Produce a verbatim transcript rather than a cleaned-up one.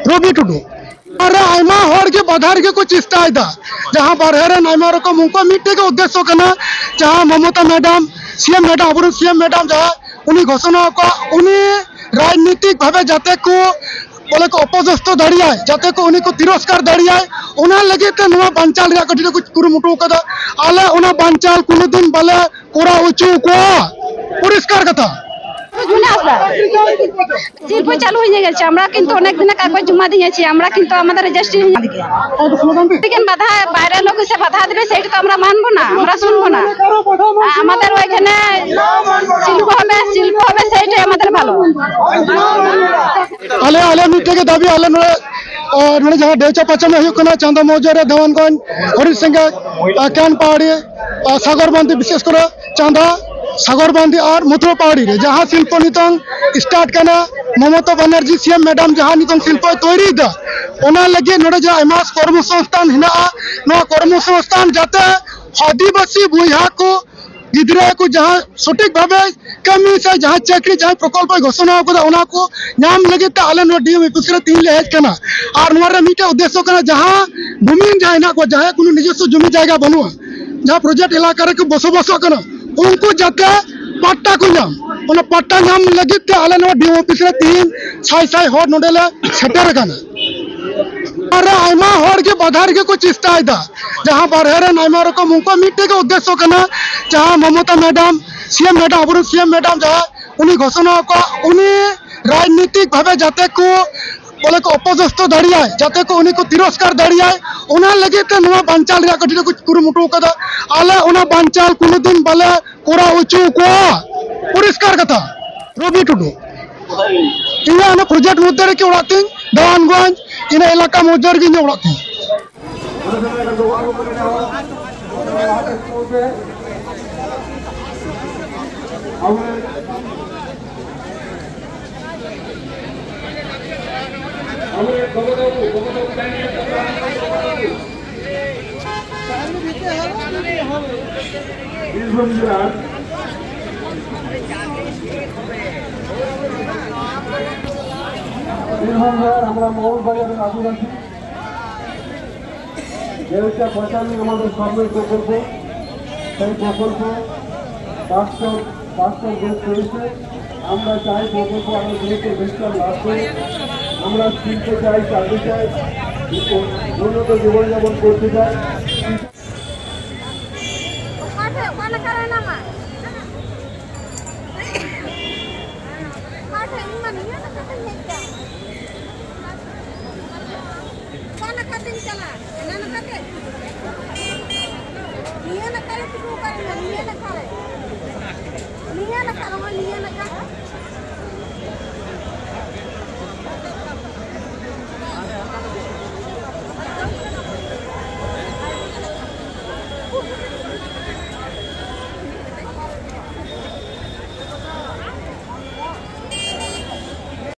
ᱨᱚᱵᱤ ᱴᱩᱰᱩ᱾ ᱟᱨ ᱟᱭᱢᱟ ᱦᱚᱲ ᱜᱮ ᱵᱟᱫᱷᱟ ᱨᱮᱜᱮ ᱠᱚ ᱪᱮᱥᱴᱟᱭᱮᱫᱟ, ᱡᱟᱦᱟᱸ ᱵᱟᱨᱦᱮ ᱨᱮᱱ ᱟᱭᱢᱟ ᱨᱚᱠᱚᱢ, ᱩᱱᱠᱩᱣᱟᱜ ᱢᱤᱫᱴᱮᱡ ᱜᱮ ᱩᱫᱽᱫᱮᱥᱥᱚ ᱠᱟᱱᱟ, ᱡᱟᱦᱟᱸ ᱢᱚᱢᱚᱛᱟ ᱢᱮᱰᱟᱢ, ᱥᱤ ᱮᱢ ᱢᱮᱰᱟᱢ, ᱟᱵᱚᱨᱮᱱ ᱥᱤ ᱮᱢ ᱢᱮᱰᱟᱢ ᱡᱟᱦᱟᱸ ᱩᱱᱤ ᱜᱷᱳᱥᱚᱱᱟ ᱟᱠᱟᱫ, ᱩᱱᱤ ᱨᱟᱡᱽᱱᱤᱛᱤᱠ ᱵᱷᱟᱵᱮ ᱡᱟᱛᱮ ᱠᱚ ᱵᱚᱞᱮ ᱠᱚ ᱚᱯᱚᱫᱚᱥᱛᱚ ᱫᱟᱲᱮᱭᱟᱭ, ᱡᱟᱛᱮ ᱠᱚ ᱩᱱᱤ ᱠᱚ ᱛᱤᱨᱚᱥᱠᱟᱨ ᱫᱟᱲᱮᱭᱟᱭ, ᱚᱱᱟ ᱞᱟᱹᱜᱤᱫ ᱛᱮ ᱱᱚᱣᱟ ᱵᱟᱧᱪᱟᱣ ᱨᱮᱭᱟᱜ ᱠᱟᱹᱴᱤᱡ ᱠᱚ ᱠᱩᱨᱩᱢᱩᱴᱩ ᱠᱟᱫᱟ᱾ ᱟᱞᱮ ᱚᱱᱟ ᱵᱟᱧᱪᱟᱣ ᱠᱳᱱᱳ ᱫᱤᱱ ᱵᱟᱞᱮ ᱠᱚᱨᱟᱣ ᱦᱚᱪᱚ ᱠᱚᱣᱟ, ᱯᱚᱨᱤᱥᱠᱟᱨ ᱠᱟᱛᱷᱟ᱾ ᱢᱮᱱᱟᱜ ᱟᱥᱮ? শিল্প চালু হয়ে গেছে, আমরা কিন্তু অনেক দিন আগে জমা দিয়েছি, আমরা কিন্তু আমাদের রেজিস্ট্রি। লেকিন বাধা, বাইরের লোক এসে বাধা দেবে, সেটা তো আমরা মানবো না, আমরা শুনবো না। আ-, আমাদের ওইখানে শিল্প হবে, শিল্প হবে, সেইটাই আমাদের ভালো। ᱟᱞᱮ, ᱟᱞᱮ ᱢᱤᱫᱴᱮᱡ ᱜᱮ ᱫᱟᱹᱵᱤ, ᱟᱞᱮ ᱱᱚᱰᱮ, ᱟ, ᱱᱚᱰᱮ ᱡᱟᱦᱟᱸ ᱰᱮᱣᱪᱟ ᱯᱟᱪᱟᱢᱮ ᱦᱩᱭᱩᱜ ᱠᱟᱱᱟ, ᱪᱟᱸᱫᱟ ᱢᱚᱣᱡᱟ ᱨᱮ, ᱫᱮᱣᱟᱱᱜᱚᱸᱡᱽ, ᱦᱚᱨᱤᱥᱤᱝᱜᱟ, ᱟ, ᱠᱟᱱ ᱯᱟᱦᱟᱲᱤ, ᱟ, ᱥᱟᱜᱚᱨ ᱵᱟᱸᱫᱷᱤ, ᱵᱤᱥᱮᱥ ᱠᱚᱨᱮ ᱪᱟᱸᱫᱟ, ᱥᱟᱜᱚᱨ ᱵᱟᱸᱫᱷᱤ ᱟᱨ ᱢᱩᱛᱷᱩᱨ ᱯᱟᱦᱟᱲᱤ ᱨᱮ ᱡᱟᱦᱟᱸ ᱥᱤᱞᱯᱚ ᱱᱤᱛᱚᱝ start ᱠᱟᱱᱟ, ᱢᱚᱢᱚᱛᱟ ᱵᱟᱱᱟᱨᱡᱤ ᱥᱤ ᱮᱢ ᱢᱮᱰᱟᱢ ᱡᱟᱦᱟᱸ ᱱᱤᱛᱚᱝ ᱥᱤᱞᱯᱚᱭ ᱛᱳᱭᱨᱤᱭᱮᱫᱟ, ᱚᱱᱟ ᱞᱟᱹᱜᱤᱫ ᱱᱚᱰᱮ ᱡᱟᱦᱟᱸ ᱟᱭᱢᱟ ᱠᱚᱨᱢᱚ ᱥᱚᱝᱥᱛᱷᱟᱱ ᱦᱮᱱᱟᱜᱼᱟ, ᱱᱚᱣᱟ ᱠᱚᱨᱢᱚ ᱥᱚᱝᱥᱛᱷᱟᱱ ᱡᱟᱛᱮ ᱟᱹᱫᱤᱵᱟᱹᱥᱤ ᱵᱚᱭᱦᱟ ᱠᱚ, ᱜᱤᱫᱽᱨᱟᱹ ᱠᱚ ᱡᱟᱦᱟᱸ ᱥᱚᱴᱷᱤᱠ ᱵᱷᱟᱵᱮ ᱠᱟᱹᱢᱤ ᱥᱮ ᱡᱟᱦᱟᱸ ᱪᱟᱹᱠᱨᱤ, ᱡᱟᱦᱟᱸ ᱯᱨᱚᱠᱚᱞᱯᱚᱭ ᱜᱷᱳᱥᱚᱱᱟ ᱟᱠᱟᱫᱟ, ᱚᱱᱟ ᱠᱚ ᱧᱟᱢ ᱞᱟᱹᱜᱤᱫ ᱛᱮ ᱟᱞᱮ ᱱᱚᱣᱟ ᱰᱤ ᱮᱢ ᱚᱯᱷᱤᱥ ᱨᱮ ᱛᱮᱦᱮᱧ ᱞᱮ ᱦᱮᱡ ᱟᱠᱟᱱᱟ᱾ ᱟᱨ ᱱᱚᱣᱟ ᱨᱮ ᱢᱤᱫᱴᱮᱡ ᱩᱫᱽᱫᱮᱥᱥᱚ ᱠᱟᱱᱟ, ᱡᱟᱦᱟᱸ ᱵᱷᱩᱢᱤᱦᱤᱱ ᱡᱟᱦᱟᱸᱭ ᱦᱮᱱᱟᱜ ᱠᱚᱣᱟ, ᱡᱟᱦᱟᱸᱭᱟᱜ ᱠᱳᱱᱳ ᱱᱤᱡᱚᱥᱥᱚ ᱡᱚᱢᱤ ᱡᱟᱭᱜᱟ ᱵᱟᱹᱱᱩᱜᱼᱟ, ᱡᱟᱦᱟᱸ ᱯᱨᱚᱡᱮᱠᱴ ᱮᱞᱟᱠᱟ ᱨᱮᱠᱚ ᱵᱚᱥᱚᱵᱟᱥᱚᱜ ᱠᱟᱱᱟ, ᱩᱱᱠᱩ ᱡᱟᱛᱮ ᱯᱟᱴᱴᱟ ᱠᱚ ᱧᱟᱢ, ᱚᱱᱟ ᱯᱟᱴᱴᱟ ᱧᱟᱢ ᱞᱟᱹᱜᱤᱫ ᱛᱮ ᱟᱞᱮ ᱱᱚᱣᱟ ᱰᱤ ᱮᱢ ᱚᱯᱷᱤᱥ ᱨᱮ ᱛᱮᱦᱮᱧ ᱥᱟᱭ ᱥᱟᱭ ᱦᱚᱲ ᱱᱚᱰᱮ ᱞᱮ ᱥᱮᱴᱮᱨ ᱟᱠᱟᱱᱟ᱾ ᱟᱨ ᱟᱭᱢᱟ ᱦᱚᱲ ᱜᱮ ᱵᱟᱫᱷᱟ ᱨᱮᱜᱮ ᱠᱚ ᱪᱮᱥᱴᱟᱭᱮᱫᱟ, ᱡᱟᱦᱟᱸ ᱵᱟᱨᱦᱮ ᱨᱮᱱ ᱟᱭᱢᱟ ᱨᱚᱠᱚᱢ, ᱩᱱᱠᱩᱣᱟᱜ ᱢᱤᱫᱴᱮᱡ ᱜᱮ ᱩᱫᱽᱫᱮᱥᱥᱚ ᱠᱟᱱᱟ, ᱡᱟᱦᱟᱸ ᱢᱚᱢᱚᱛᱟ ᱢᱮᱰᱟᱢ, ᱥᱤ ᱮᱢ ᱢᱮᱰᱟᱢ, ᱟᱵᱚᱨᱮᱱ ᱥᱤ ᱮᱢ ᱢᱮᱰᱟᱢ ᱡᱟᱦᱟᱸ ᱩᱱᱤ ᱜᱷᱳᱥᱚᱱᱟ ᱟᱠᱟᱫ, ᱩᱱᱤ ᱨᱟᱡᱽᱱᱤᱛᱤᱠ ᱵᱷᱟᱵᱮ ᱡᱟᱛᱮ ᱠᱚ ᱵᱚᱞᱮ ᱠᱚ ᱚᱯᱚᱫᱚᱥᱛᱚ ᱫᱟᱲᱮᱭᱟᱭ, ᱡᱟᱛᱮ ᱠᱚ ᱩᱱᱤ ᱠᱚ ᱛᱤᱨᱚᱥᱠᱟᱨ ᱫᱟᱲᱮᱭᱟᱭ, ᱚᱱᱟ ᱞᱟᱹᱜᱤᱫ ᱛᱮ ᱱᱚᱣᱟ ᱵᱟᱧᱪᱟᱣ ᱨᱮᱭᱟᱜ ᱠᱟᱹᱴᱤᱡ ᱠᱚ ᱠᱩᱨᱩᱢᱩᱴᱩ ᱠᱟᱫᱟ᱾ ᱟᱞᱮ ᱚᱱᱟ ᱵᱟᱧᱪᱟᱣ ᱠᱳᱱᱳ ᱫᱤᱱ ᱵᱟᱞᱮ ᱠᱚᱨᱟᱣ ᱦᱚᱪᱚ ᱠᱚᱣᱟ᱾ ᱯᱚᱨᱤᱥᱠᱟᱨ ᱠᱟᱛᱷᱟ, ᱨᱚᱵᱤ ᱴᱩᱰᱩ᱾ ᱤᱧᱟᱹᱜ ᱚᱱᱟ ᱯᱨᱚᱡᱮᱠᱴ ᱢᱚᱫᱽᱫᱷᱮ ᱨᱮᱜᱮ ᱚᱲᱟᱜ ᱛᱤᱧ, ᱫᱮᱣᱟᱱᱜᱚᱸᱡᱽ, ᱤᱱᱟᱹ ᱮᱞᱟᱠᱟ ᱢᱚᱫᱽᱫᱷᱮ ᱨᱮᱜᱮ ᱤᱧᱟᱹᱜ ᱚᱲᱟᱜ ᱛᱤᱧ᱾ বীরভূম জেলার আমরা মৌলবাজারের আদিবাসী, যেটা পঁয়তাল্লিশ আমাদের সামনের প্রকল্প, সেই প্রকল্প বাস্তব বাস্তব রূপ পেয়েছে। আমরা চাই প্রকল্প আরো দ্রুত বিস্তার লাভ করে। আমরা শিল্প চাই, চাকরি চাই, উন্নত জীবনযাপন করতে চাই। ᱚᱠᱟ ᱱᱟᱠᱷᱟ ᱛᱮᱧ ᱪᱟᱞᱟᱜ? ᱦᱟᱱᱟ ᱱᱟᱠᱷᱟ ᱛᱮ? ᱱᱤᱭᱟᱹ ᱱᱟᱠᱷᱟ ᱨᱮ ᱛᱤᱸᱜᱩ ᱟᱠᱟᱱ ᱢᱮ, ᱱᱤᱭᱟᱹ ᱱᱟᱠᱷᱟ ᱨᱮ᱾ ᱱᱤᱭᱟᱹ ᱱᱟᱠᱷᱟ, ᱱᱚᱜᱼᱚᱭ ᱱᱤᱭᱟᱹ ᱱᱟᱠᱷᱟ᱾